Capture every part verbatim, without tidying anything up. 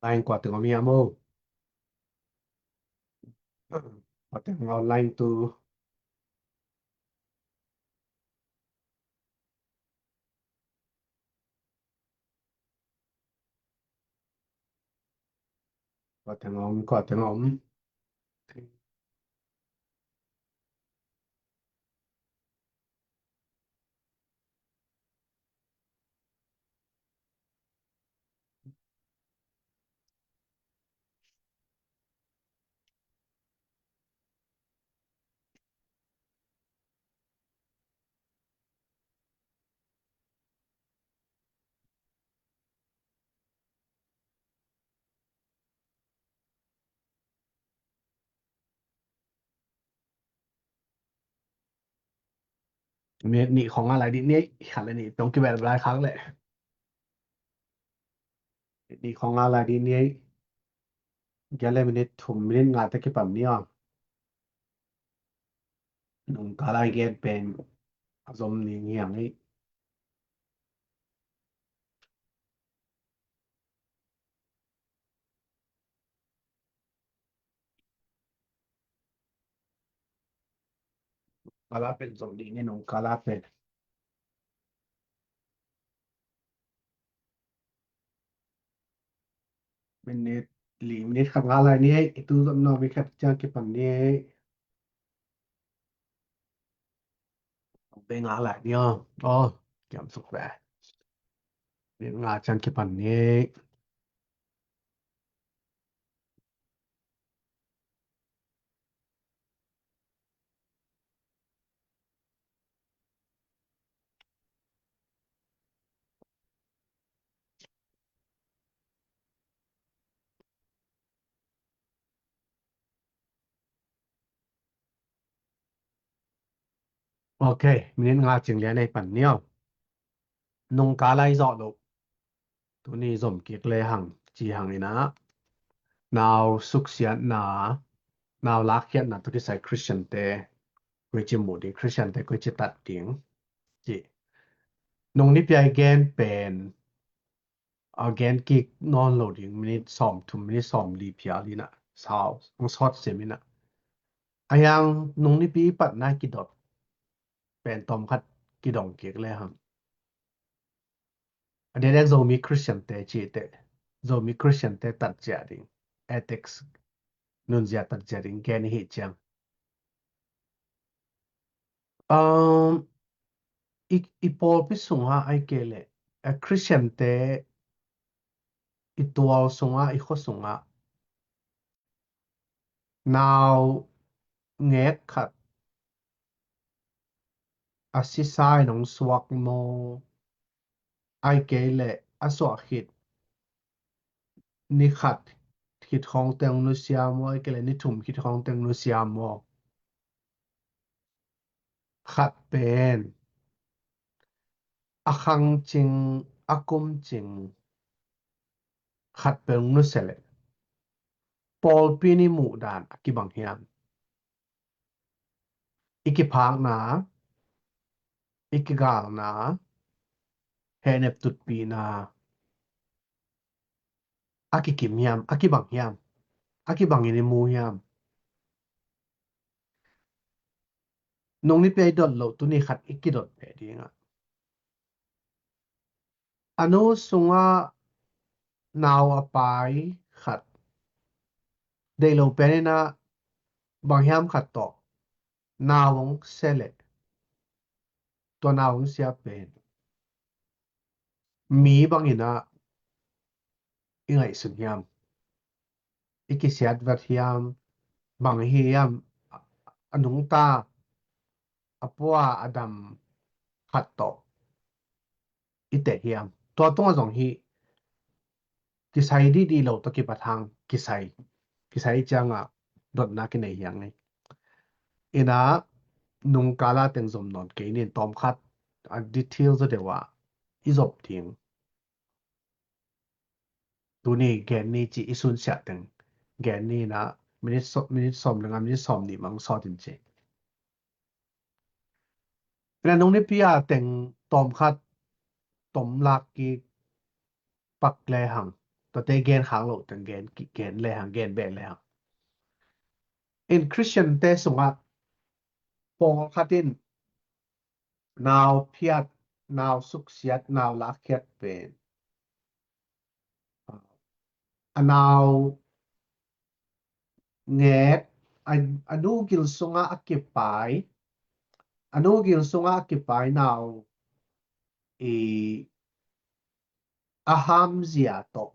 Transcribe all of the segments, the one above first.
Online kua teng om hiam o? Kua teng online tu. Kua teng om, kua teng om. Minute nih khong a lai dih ni ei, khat le nih tong kibel lai khak leh. Minute nih khong a lai dih ni ei. Giat le minute thum, minute nga te kipan ni aw. Nung kal a i gen pen a zom ning hiang ei. Kal a pen zom dih ni, nung kal a pen. Minute li, minute khat nga lai ni ei, i tu zom no, minute khat ciang kipan ni ei. Be nga lai ni aw. Aw, kiam suk be. Minute nga ciang kipan ni ei. Ok, minute nga ciang lian ei pan ni aw. Nung kal a i zawh loh. Tuni zom kik le hang, ci hang in ah. Nau suksiatna, nau lakkhiatna tawh kisai Khristian te, koici mu ding, Khristian te koici tat ding. Ci. Nung nipi a i gen pen, a gen kik nawn lo ding, minute sawm thum, minute sawm li phial in ah, sau, ang sawt sim in ah. A hiang nung nipi i patna kidot pen tawm khat kidong kik le hang. A diakdiak Zomi Khristian te cih teh, Zomi Khristian te tat ciah ding, ethics nunzia tat ciah ding gen i hih ciang. Um, i, i pawlpi sungah ahih kei leh, a Khristian te i tual sungah, i khua sungah, nau ngek khat a sisa in hong suak maw, ahih kei leh a suah khit ni khat khit khawng teng nusia maw, ahih kei leh ni thum khit khawng teng nusia maw. Khat pen a khang cing, a kum cing, khat pen nusia leh pawlpi in i muh dan a kibang hiam? I kiphakna, i kigalna, hehnep tutpihna a kikim hiam, a kibang hiam, a kibangin i mu hiam? Nung nipi a i dot loh, tuni khat i kidot peh ding ah. A nu sungah nau a pai khat deih lo pen in ah bang hiam khat tawh nau hong sia leh, tua nau hong sia pen mi bangin ah i ngaihsun hiam? I kisiat vet hiam? Bang hi hiam? A nungta, a pua, a dam khat tawh i teh hiam? Tua tungah zong hih kisai dihdih lo tawh kipat hang kisai, kisai ciangah dotna kinei hiang ni. In ah nung kal a teng zom nawn kei ning, tawm khat a detail zaw deuh ah i zop ding. Tuni gen ni ci, i sunsiah teng gen ni. In ah minute sawm, minute sawm le nga, minute sawm nih mang sawt in ci. In ah nung nipi a teng tawm khat tom lak kik pak le hang. Tuate gen khak loh teng gen, gen le hang, gen beh le hang. In Christian te sungah pawlkhat in nau phiat, nau suksiat, nau lakkhiat pen a nau ngek, a, a nu gil sungah a kipai, a nu gil sungah a kipai nau i a hamzia tawh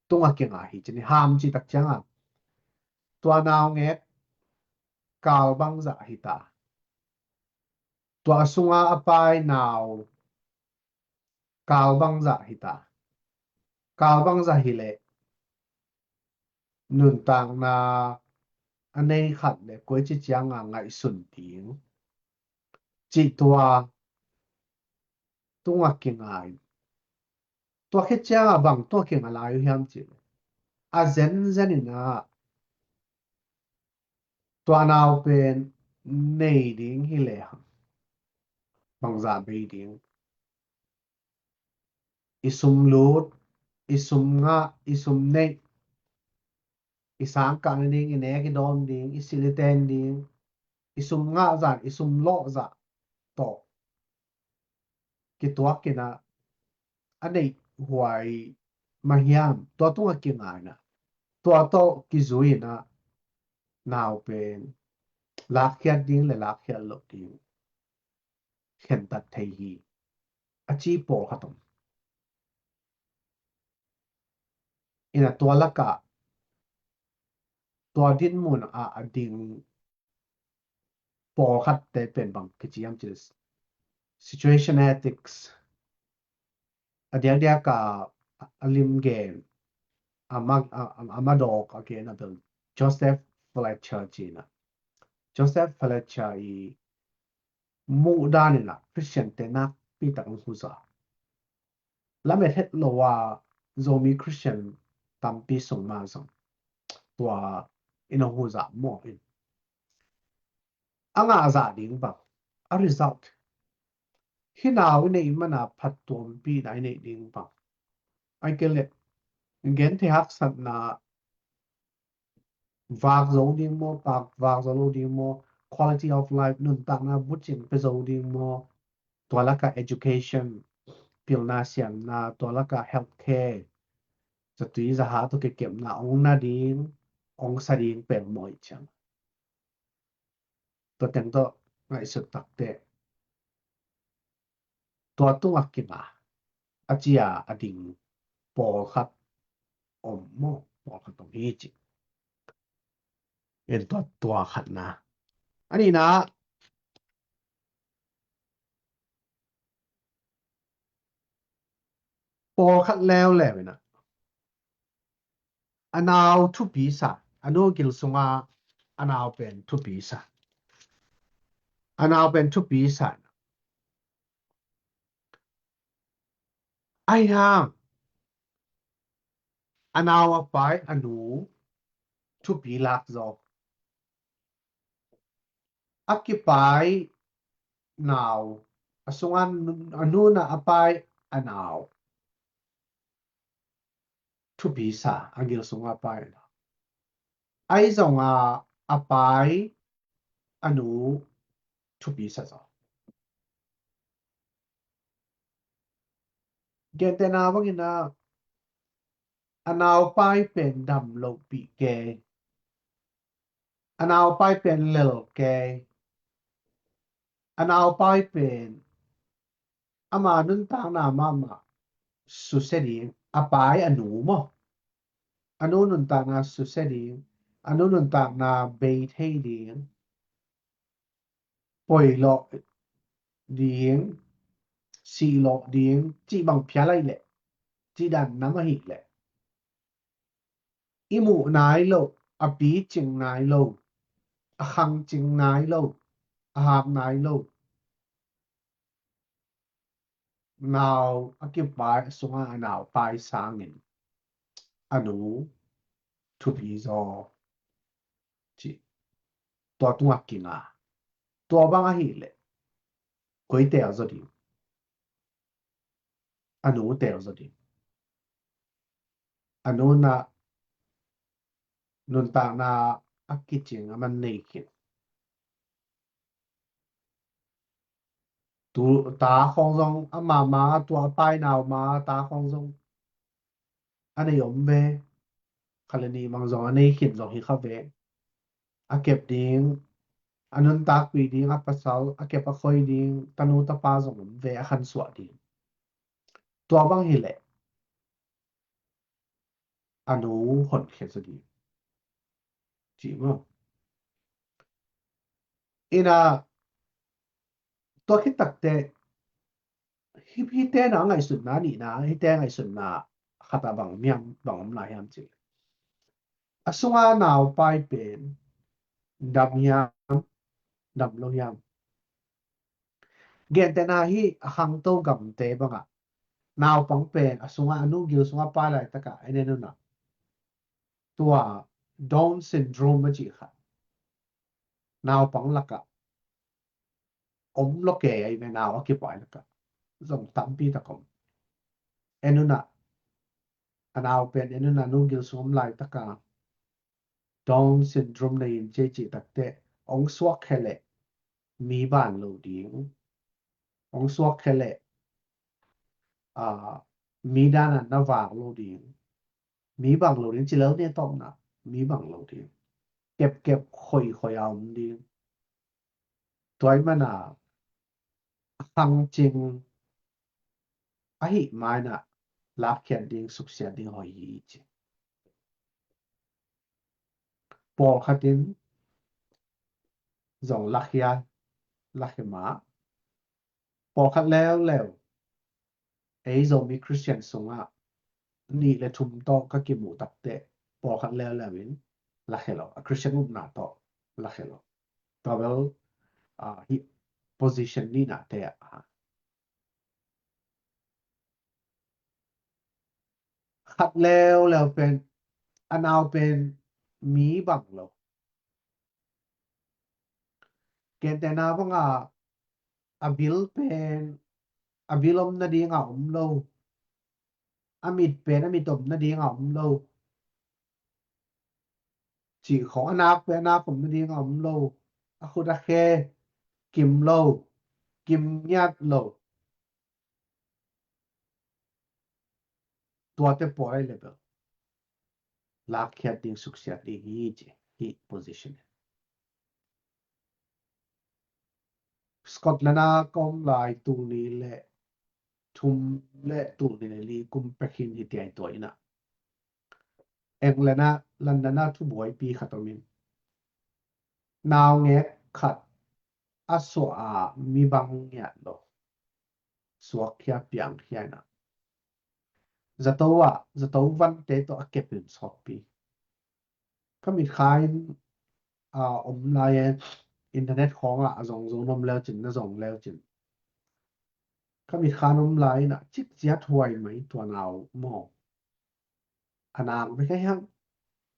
tungah kinga hi cin, ham ci tak ciangah tua nau ngek kal bangzah hi ta. Tua sungah a pai nau kal bangzah hi ta. Kal bangzah hi leh nuntakna a nei khat le koici cianga ngaihsun ding cih tua tungah kingai. Tua khit cianga bang tungah kinga lai uh hiam cih leh a zenzen inah tua nau pen nei ding hi lehang bangzah bei ding? I sum lut, i sum ngah, i sum neih, i sang kah nading, i nek i dawm ding, i silh i ten ding, i sum ngah zah, i sum lawh zah tawh kituak inah a neih huai mah hiam? Tua tungah kingai inah tua tawh kizui inah nau pen lakkhiat ding le lakkhiat loh ding khentat thei hi, a ci pawlkhat om. Inah tua lakah tua dinmun ah a ding pawlkhatte pen bang kici hiam cih leh situation ethics a diakdiak a, a lim gen, a ma, a, a, a madawk a gen a bel Joseph Fletcher ci inah. Joseph Fletcher i muh dan inah Christian te nakpi tak hong huza. Lamet het lo a Zomi Christian tampi sung mah zong tua in hong huza mawh in. A ngah zah ding bang, a result, hih nau i neih mana phattuampihna i neih ding bang, ai ke le gen thei haksatna vak zo ding maw, pak vak zo lo ding maw, quality of life, nuntakna bucing pia zo ding maw, tua lakah education, pilna siamna, tua lakah healthcare, zatui zaha tawh kikepna ong na ding, ong sa ding peng maw i ciang. Tua teng tawh ngaihsut takte tua tungah kinga a cia a ding pawlkhat om maw, pawlkhat om hi ci. En tua, tua khatna. A nihna, pawlkhat leuleu inah a nau thupi sa, a nu gil sunga a nau pen thupi sa, a nau pen thupi sa. Ahi hang a nau a pai a nu thupi lak zaw. A kipai nau, a sunga a nu na a pai a nau thupi sa, a gil sunga a pai a nau. Ahi zonga a pai a nu thupi sa zaw. Gentehna bangin a, a nau pai pen dam lohpih kei, a nau pai pen lel kei, a nau pai pen ama nuntakna mahmah susia ding, a pai a nu maw, a nu nuntakna susia ding, a nu nuntakna bei thei ding, poi lawh ding, sih lawh ding cih bang phial ahih leh, cih dan nam ahih leh, i muh nai loh, a picing nai lo, a khangcing nai lo, a hap nai lo nau a kipai, a sunga a nau pai sangin a nu thupi zaw ci. Tua tungah kinga. Tua bang ahih leh koite a zaw ding? a nu teel zaw ding. A nu na nuntakna a kicing a man nei khin. Tu ta khawng zong a mama tua a painau ma ta khawng zong a nei om ve. Khat le nih mang zong a nei khin zong hi kha ve. A kep ding, a nuntakpih ding a pasal, a kep a khoi ding tanu tapa zong om ve, a khansuah ding. Tua bang hileh a nu honkhia zaw ding. Ci maw? Ina tua khit takteh hi, hite na ngaihsutna nihna, hite ngaihsutna khat a bang miam bang om lai hiam ci. A sunga naupai pen dam hiam, dam lo hiam? Gentehna hi a khangto gamte bangah naupang pen a sungah a nu gil sungah pai laitakah en en unah tua Down syndrome a cih khat naupang lakah om lo kei ahi ve, nau a kipai lakah zong tampi tak om. En unah a nau pen en unah nu gil sung om laitakah Down syndrome nei in ci cih takteh ong suak khe leh mi bang lo ding. Ong suak khe leh a, mi dan a na vak lo ding. Mi bang lo ding ci lel ni a tawpna, mi bang lo ding. Kepkep khoikhoi a om ding. Tua ahih mana a khangcing ahih maina lakkhiat ding, suksiat ding hoih hi ci. Pawlkhat in zong lakhia, lakhia mah. Pawlkhat leuleu ei Zomi Christian sungah nih le thum tawh ka kimuh takteh pawlkhat leuleu in lakhia lo, a Christian upna tawh lakhia lo. Tua bel ah, hi position nihnate ah khat leuleu pen a nau pen mi bang lo. Gentehna banga a bil pen a bil om nadinga om lo. A mit pen a mit om nadinga om lo. Cih khawng a nak pen a nak om nadinga om lo. A khut a khe kim lo, kim ngiat lo. Tuate pawl ahi le bel lakkhiat ding, suksiat ding hi ci, hi position. Scotland a ka om lai tul nih le thum le tul nih le li kum pek hi in hi tiai tua inah. England ah, London ah thubuaipi khat om in, naungek khat a suah a mi bang ngiat lo, suakkhia piangkhia inah zato ah, zato vante tawh a kep in sawkpi. Ka mitkha in a om lai e, internet khawngah a zong zo nuam leucin, na zong leucin. Ka mitkha in om lai inah cikciat huai mai tua nau maw. A nak bek ahi hang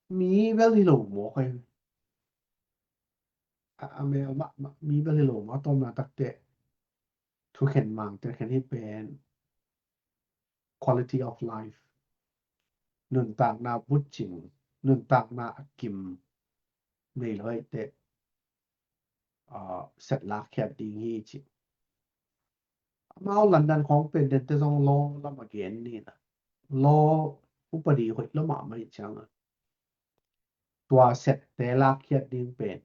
mi bel hi lo maw koi. A, a mel mahmah mi bel hi lo maw, a tawpna takteh thukhen mangte khen hi pen quality of life. Nuntakna butcing, nuntakna a kim nei lo ahi teh, ah, set lakkhiat ding hi ci. Amau London khawng pen dente zong law lam a gen ni na. Law upadi hoih lo mahmah hi cianga. Tua sette lakkhiat ding pen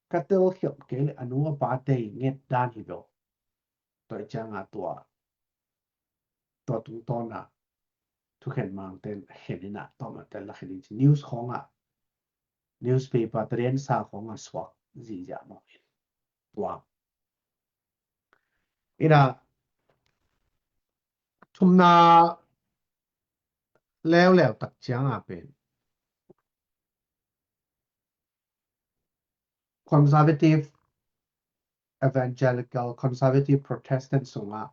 ka telkhialh kei le a nu a pate i nget dan hi lo. Tua hi cianga tua, tua tungtawna thukhen mangten a khen inah tawmate lakhe ding ci. News khawngah, newspaper tariansa khawngah suak zihziah mawk in. Tua inah thumna leuleu tak cianga pen conservative, evangelical, conservative, Protestant sungah,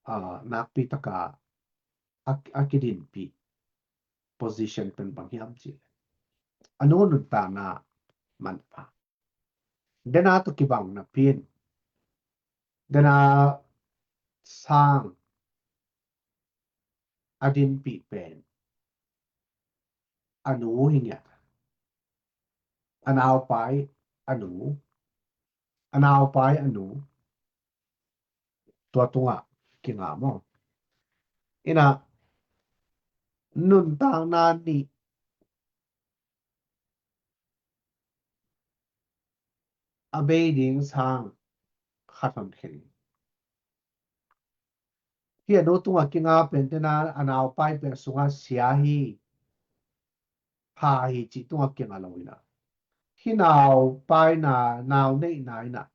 ah, nakpi taka a, a kidinpih position pen bang hiam cih leh a nu nuntakna manpha. Dena tawh kibang napi in, dena sang a dinpih pen a nu hi ngiat. A naupai a nu, a naupai a nu, tua tungah kinga maw. Inah nuntakna nih a bei ding sang khat hon khen. Hih a nu tungah kinga pen tena a naupai pen sungah sia hi, pha hi cih tungah kinga lo inah, hih naupai na, nau neihna inah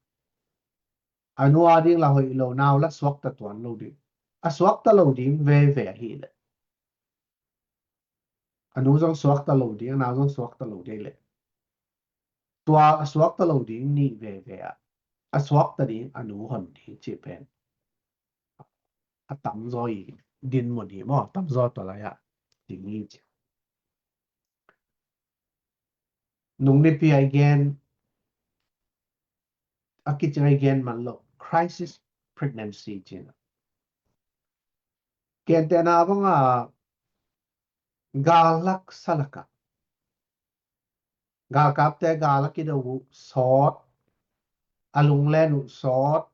a nu a ding la hoih lo, nau la suakta tuan lo ding. A suakta lo ding veve ahi leh, a nu zong suakta lo ding, a nau zong suakta lo ding leh, tua a suakta lo ding nih veve ah a suakta ding a nu hon ding cih pen a tamzaw i dinmun hi maw. A tamzaw tua lai-ah ding hi ci. Nung nipi a i gen, a kicing a i gen man lo, crisis pregnancy cina. Gentehna banga, gal lak salaka, galkapte gal a kido uh sawt, a lunglen uh sawt.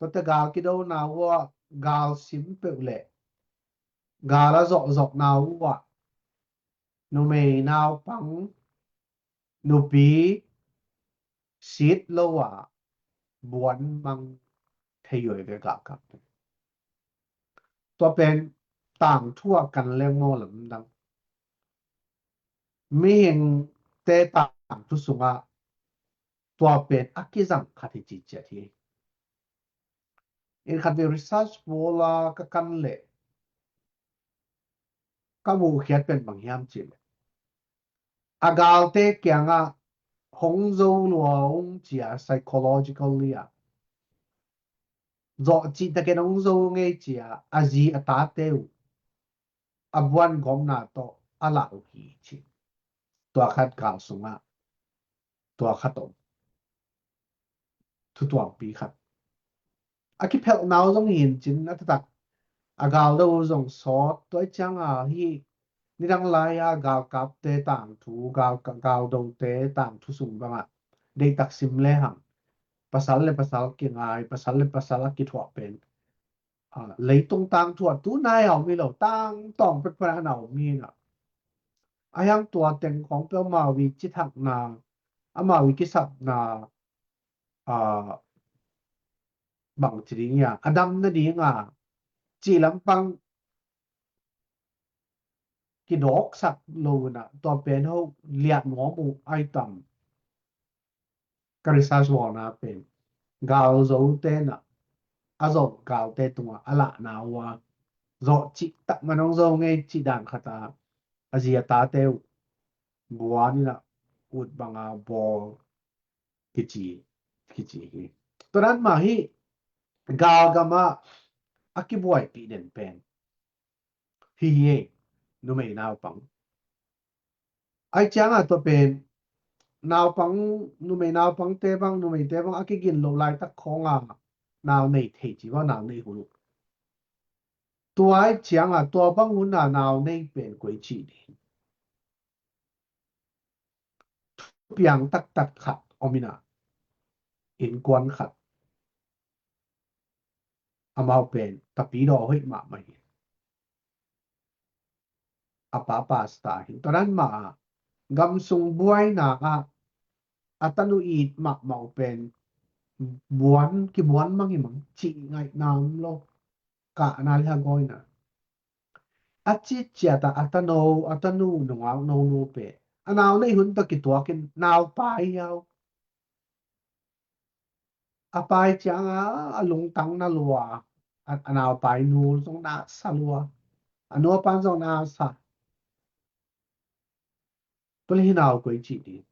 Tuate gal kidona uh ah, gal sim peuh leh gal a zawhzawhna uh ah, numei naupang, nupi sit lo ah buan mang thei uh hi ve galkapte. Tua pen tangthu ah kan leng maw lamdang. Mihingte tangthu sungah tua pen a kizang khat hi ciciat hi. In khat vei research pawl a ka kan leh ka muhkhiat pen bang hiam cih leh, a galte kiangah hong zo lua ung cia psychologically ah, zawh cih takin hong zo ngei cia a zi a tate uh a buan gawmna tawh a lah uh hi ci. Tua khat gal sungah tua khat om. Thutuangpi khat. A kiphelhna uh zong hi in cin, a taktak a galdo uh zong sawt. Tua i cianga hih nidang lai-a galkapte tangthu, gal, galdote tangthu sung bangah deihtak sim lehang, pasal le pasal kingai, pasal le pasal a kithuah pen, a, leitung tangthu ah tunai a om hi lo, tangtawng petpet a na om hi na. A hiang tua teng khawng peuh amau i cithakna, amau i kisapna, a, bang ci ding ia, a dam nadinga cih lampang kidawksak lo na, tua pen ho liat nuam uh ai tam. Ka research vawlna pen galzote na, a zawh galte tungah a lahna uh a, zawh cih tak man hong zo ngei cih dan khat a, a zi a tate uh buan inah ut banga bawl kici, kici hi. Tua dan mah hi, galgamah a kibuaipih den pen hi hi ei, numei naupang. Ai cianga tua pen naupang, numei naupangte bang, numeite bang a kigin lo laitak khawnga nau nei thei ci bang, nau nei hun uh. Tua ai cianga tua bang huna nau nei pen koi ci ding. Thupiang taktak khat om ina, innkuan khat. Amau pen tapidaw hoih mahmah hi. A pa pastor hi. Tua dan mah a, gamsung buaina ah a tanu it mahmah uh pen buan, kibuan mang hi mang, cih ngaihna om lo. Kahna le hagawina. A citciat ah a tano, a tanu nungak nonu pen a nau neih hun tawh kituakin naupai hiau. A pai cianga a lungtang na lua, a, a naupai nu zong na sa lua, a nu a pan zong na sa. Tua le hi nau koi ci ding.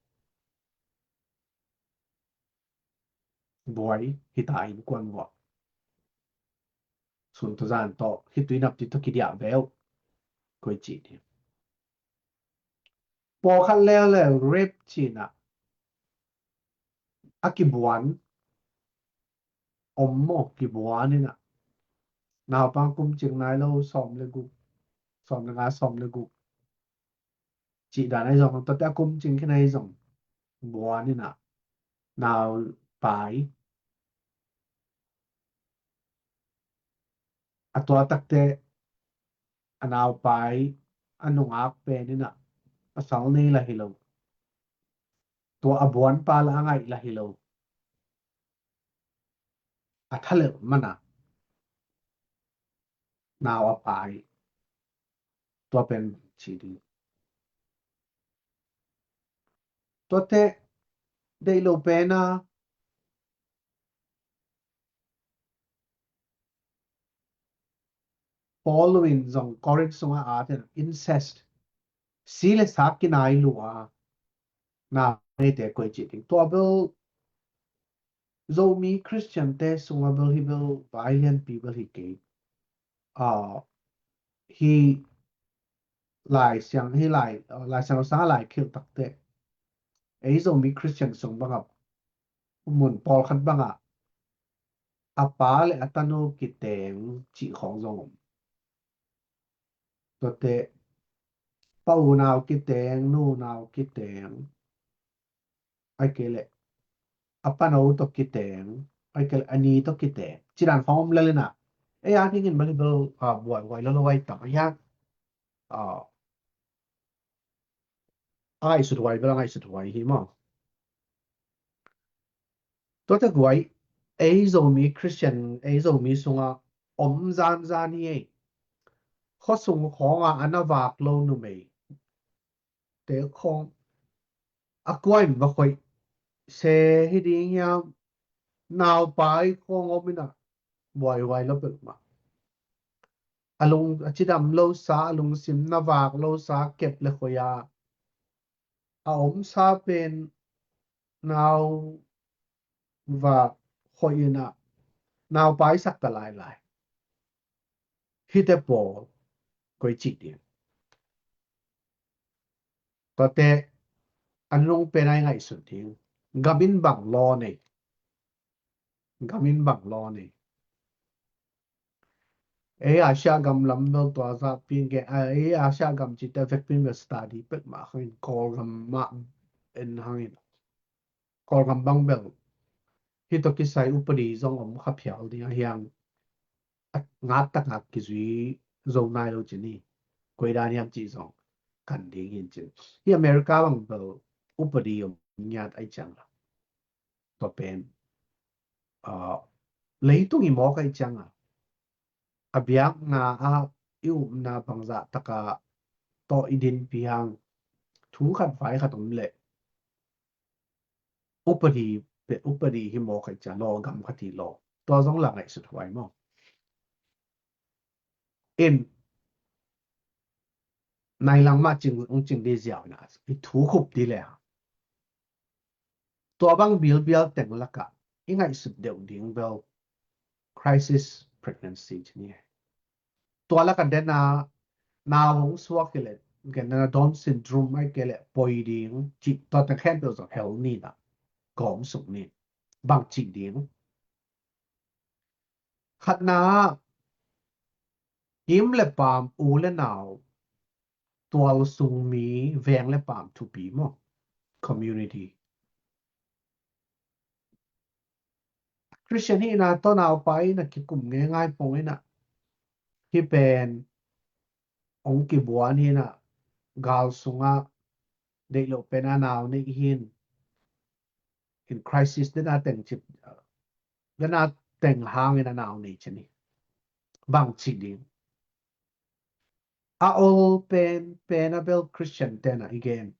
Buai hita innkuan uh ah. Sun tawh zan tawh, khitui naptui tawh kidiah veu. Koi ci ding. Pawlkhat leuleu rape cina a kibuan om maw, kibuan ina. Naupang kum cing nai lo, sawm le guk, sawm le nga, sawm le guk cih dan ahi zong, tuate a kum cing khin ahi zong, buan in ah, naupai, a tua takte a naupai a nungak pen in ah pasal nei lah hi lo. Tua a buanpa lah a ngaih lah hi lo. A thalelh man a nau a pai. Tua pen ci ding. Tuate deih lo pen a Paul in zong Corinth sungah a ten incest, si le sa kinai lua na neite koi ci ding. Tua bel Zomi Christian te sungah bel hi bel, vai lianpi bel hi kei. Ah, hi Lai Siang, hi Lai, Lai Siang Lo sang a lai khilh takte, ei Zomi Christian sung bangah, mun pawlkhat bangah a pa le a tanu kiteng cih khawng zong om. Tuate pa unau kiteng, nu unau kiteng, ai kei leh a pano tawh kiteng, ai kei leh a ni tawh kiteng, ci dan khawng om lel in ah, ei a dingin bel hi bel, ah, buaihuai lo lo ai tam a hiang, ah, a ngaihsut huai bel a ngaihsut huai hi maw? Tuate guai, ei Zomi Christian, ei Zomi sungah om zanzan hi ei. Khuasung khawngah a na vak lo numei te khawng a kua in va khoih se hi ding hiam? Naupai khawng om in ah buaihuai lo peuhmah. A lung a cidam lo sa, a lungsim na vak lo sa kep le khoih a a om sa pen nau va khoih in ah naupai sak ta lailai. Hihte pawl koi cih ding. Tuate a nung pen a i ngaihsut ding. Gam in bang law nei? Gam in bang law nei? Ei Asia gam lam bel tua zahpi in gen, ah, ei Asia gam cihte vekpi in bel study pek mah hangin, Kawlgam mah en hangin, Kawlgam bang bel hih tawh kisai upadi zong om kha phial ding a hiang, a ngat tak ngat kizui zo nai lo ci ni. Koi dan hiam cih zong kan ding hi in cin. Hih America bang bel upadi om ngiat ai ciang la. Tua pen, ah, leitung i mawk ai ciang a, a biakna ah i upna bangzah taka tawh i dinpi hang, thu khat vai khat om leh upadi, upadi hi mawk ai ciang, lawgam khat hi law. Tua zong la ngaihsut huai maw? In nai lang mah cing, ong cing di ziau in ah i thu khup di le a, tua bang bilbial teng lakah i ngaihsut deuh ding bel crisis pregnancy ci ni. Tua lakah den a nau hong suak hi leh, gen na Down syndrome ai kei leh poi ding cih, tua teng khempeuh zong hel ni na, kawm suk ni. Bang cih ding? Khatna, kim le paam, u le nau, tual sung mi, veng le paam thupi maw? Community. Christian hi in ah tawh naupai in ah kikum ngeingai pong in ah, hih pen ong kibuan hi in ah, gal sungah deih loh pen a nau nei hi in, in crisis den a teng cip, den a teng hangin a nau nei ci ni. Bang cih ding? A ol pen pen a bel Christian ten ah i gen,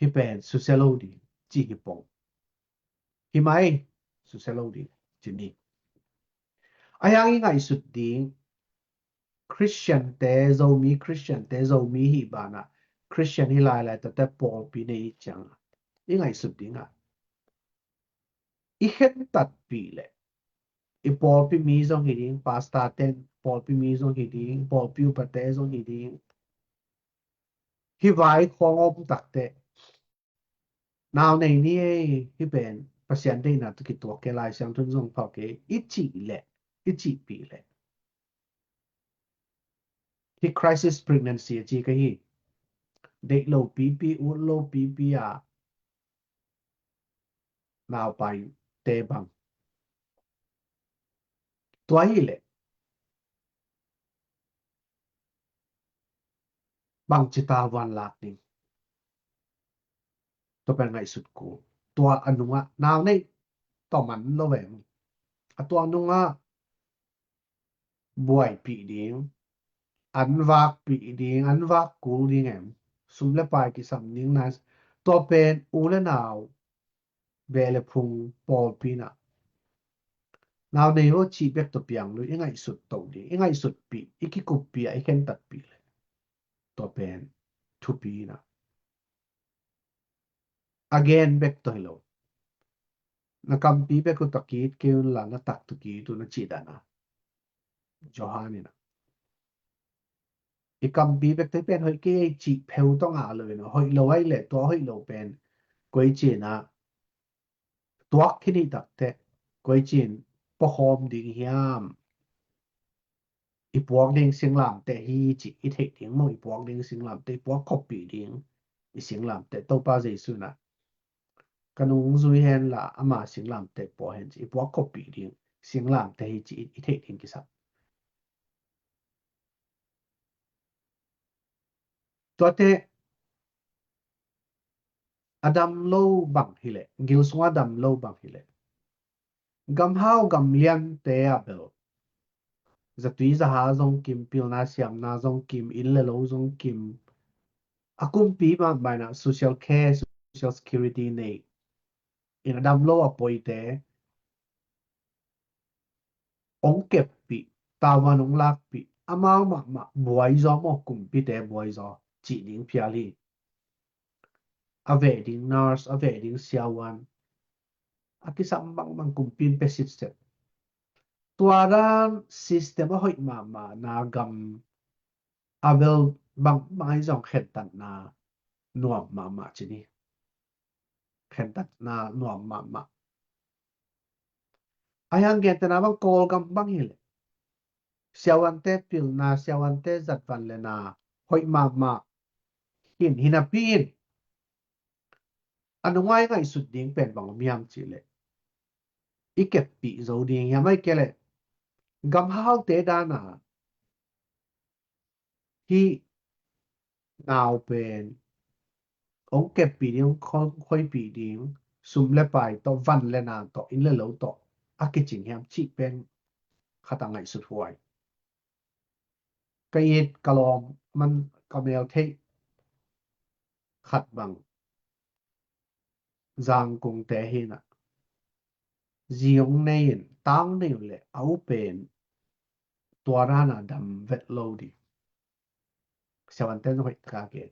hih pen susia lo ding ci hi pong. Hi mai, susia lo ding ci ni. A hiang i ngaihsut ding, Christian te, Zomi Christian te, Zomi hih banah Christian hi lailai tate pawlpi nei ciang a, i ngaihsut ding a, i khentatpih leh i pawlpi mi zong hi ding, pastor ten pawlpi mi zong hi ding, pawlpi upate zong hi ding, hih vai khawng om takte nau nei ni ei, hih pen Pasian deihna tawh kituak kei, Lai Siangtho in zong phawk kei i cih leh, i cihpih leh, hi crisis pregnancy a ci ka hi. Deih lo pipi, ut lo pipi a naupai te bang. Tua hi leh bangci tavuan lak ding, tua pen ngaihsut kul. Tua a nungah nau nei tawh man lo ve maw. A tua nungah buaipih ding, an vakpih ding, an vak kul ding em? Sum le pai kisam ding na, tua pen u le nau, beh le phung pawlpi in ah, nau nei aw cih bek tawh piang lo, i ngaihsut to ding, i ngaihsutpih, i kikuppih a i khentatpih leh tua pen thupi in ah. A gen bek tawh hi lo. Na kampi bek uh tawh ki-it kei un la, na tak tawh ki-it un a cih dan a, Johan in ah, i kampi bek tawh hi pen hoih kei ei cih pheu tawh ngah lo in ah, hoih lo ahih leh tua hoih lo pen koi ci in ah tuak khin hi tak teh, koi ci in puakhawm ding hiam? I puak ding singlamteh hi cih i theih ding maw, i puak ding singlamteh, i puak khoppih ding i singlamteh. Topa Jesu in ah, ka nung zui hen la, ama singlamteh pua hen ci, i puak khoppih ding singlamteh hi cih i, i theih ding kisam. Tuate a dam lo bang hi leh, gil sungah a dam lo bang hi leh, gamhau gamliante a bel zatui zaha zong kim, pilna siamna zong kim, inn le lo zong kim, a kumpi mahmah in ah social care, social security nei in a dam lo a poite hong keppih, tavuan hong lakpih, amau mahmah buaizaw maw, kumpite buaizaw cih ding phial hi. A veh ding nurse, a veh ding siavuan, a kisam bangbang kumpi in pia sitset. Tua dan system a hoih mahmah na gam a bel bangbang ahi zong khentatna nuam mahmah ci ni. Khentatna nuam mahmah. A hiang gentehna bang Kawlgam bang hi leh, siavuante pilna, siavuante zatvan le na hoih mahmah hi napi in, a nungai ngaihsut ding pen bang om hiam cih leh, i keppih zo ding hiam, ahih kei leh gamhaute dan a hih nau pen hong keppih ding, hong kho-, khoipih ding, sum le pai tawh, van le na tawh, inn le lo tawh a kicing hiam cih pen khat a ngaihsut huai. Ka it ka lawm man ka mel theih khat bang Zangkungte hi in ah, zi hong nei in, ta hong nei uh leh a u pen tua dan a dam vet lo ding. Siavuante zong hoih taka gen,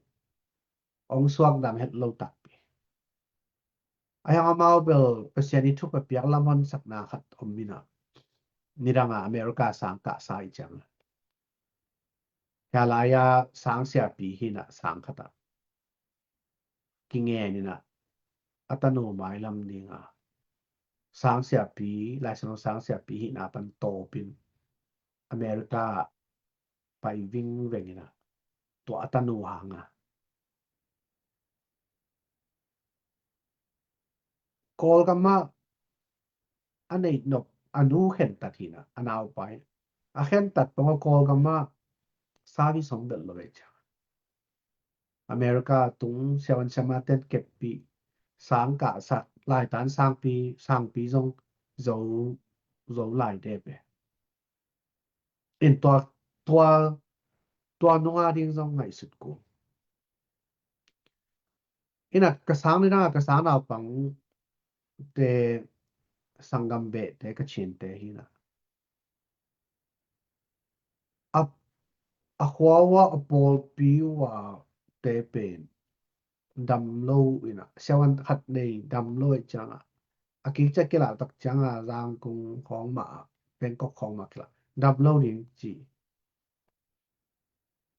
hong suak dam het lo takpi. A hiang amau bel Pasian i thupha piak lamhon sakna khat om in ah, nidang a America sang kahsa i ciang a, hia lai a sang siapi hi in ah, sang khat ah kingen in ah, a tanu mailam ding a sang siapi, Lai Siangtho sang siapi hihna pan tawp in America pai vingveng in ah, tua a tanu hang a, Kawlgam ah a neih nop a nu khentat hi in ah, a naupai a khentat pong a Kawlgam ah service hong belh lo ve cia. America tung siavuan siamahten keppih, sang kahsak, laitan sangpi, sangpi zong zo, zo lai dep e. In tua, tua, tua nunga ding zong ngaihsut kul. In ah ka sang nidang a ka sang naupangte, sanggam behte, ka cinte hi in ah, a, a khua uh a, a pawlpi uh a te pen dam lo in ah, siavuan khat nei dam lo ahih ciang a, a kik ciang kilah tak ciang a, Zangkung khawng mah ah, Bangkok khawng mah kilah, dam lo ding ci.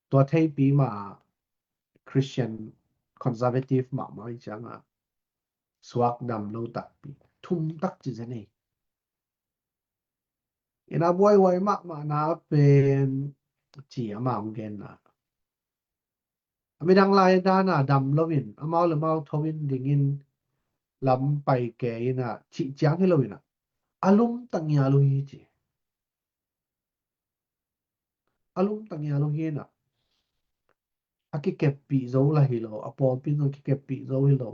Tua theipi mah ah, Christian conservative mahmah ahih ciang a, suak dam lo takpi, thum tak ci zen ei. Ina buaihuai mahmahna pen ci ama hong genna. A midang lai dana dam loin, amau le mau tho in dingin lam pai ke ina cih ciang hi lo ina. A lum tangial uh hi ci. A lum tangial uh hi ina. A kikeppih zo la hi lo, a pawlpi zong kikeppih zo hi lo.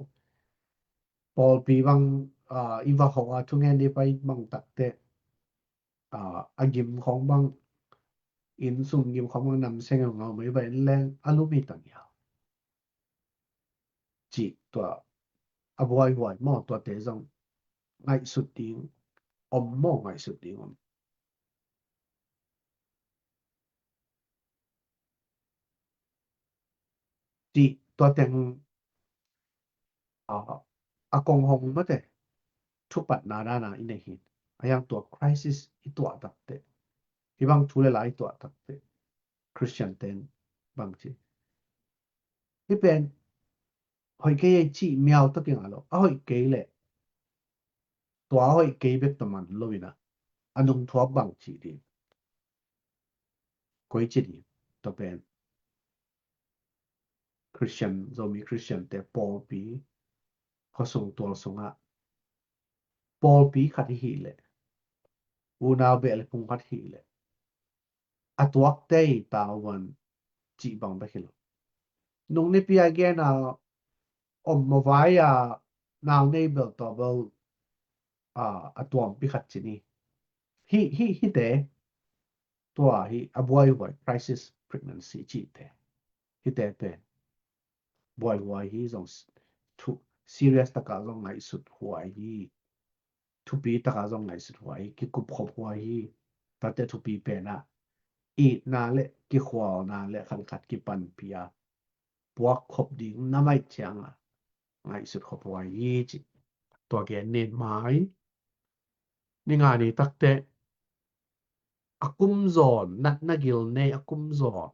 Pawlpi bang, ah, i va hawh a thungen i pai bang takte, ah, a gim khawng bang, inn sung gim khawng bang nam seng ngau mai va en leng a lum hi tangial. Cih tua a buaihuai maw, tuate zong ngaihsut ding om maw, ngaihsut ding om. Cih tua teng, ah, a kong hong mate thupatna dana i nei hi. A hiang tua crisis i tuah takte, hih bang thu le la i tuah takte, Christian ten bang ci. Hih pen hoih kei ei cih miau tawh kingah lo. A hoih kei leh tua a hoih kei bek tawh man lo ina, a nungthuak bang cih ding. Koi ci ding. Tua pen Christian, Zomi Christian te pawlpi, khuasung tual sungah pawlpi khat i hih leh, unau beh le phung khat hih leh, a tuakte i tau van cih bang bek hi lo. Nung nipi a gen a om mawh vai a nau nei bel tua bel, ah, a tuampi khat ci ni. Hih, hih, hihte tua hi a buaihuai crisis pregnancy cihte. Hihte pen buaihuai hi zong s-, thu, serious takah zong ngaihsut huai hi. Thupi takah zong ngaihsut huai hi, kikup khop huai hi. Tate thupi pen ah itna le kikhualna le khankhat kipanpih a puak khop ding na maih ciangah ngaihsut khop huai hi ci. Tua gen nen mai. Ni nga ni takte a kum zawn, natna gil nei a kum zawn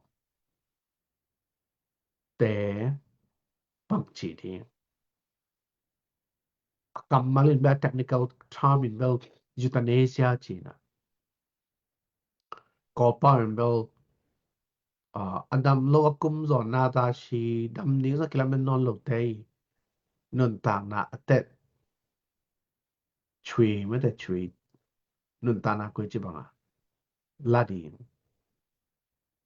te bang ci ding. A kammal in bel, technical term in bel euthanasia ci na. Kawlpau in bel, ah, a dam lo a kum zawn na ta si, dam ding zong kilamen nawn lo te i nuntakna a tet, chui mete chui, nuntakna koi ci bang a la ding.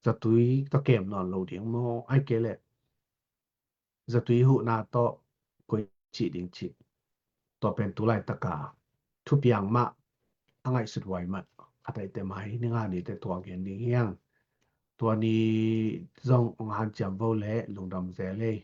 Zatui tawh kem nawn lo ding maw, ai kei leh zatui huhna tawh koi cih ding cih. Tua pen tu laitaka thupiang mah a ngaihsut huai mah a taihte mai. Ni nga ni te tua gen ding hiang. Tua ni zong ong hanciam vo le lungdam zel ei.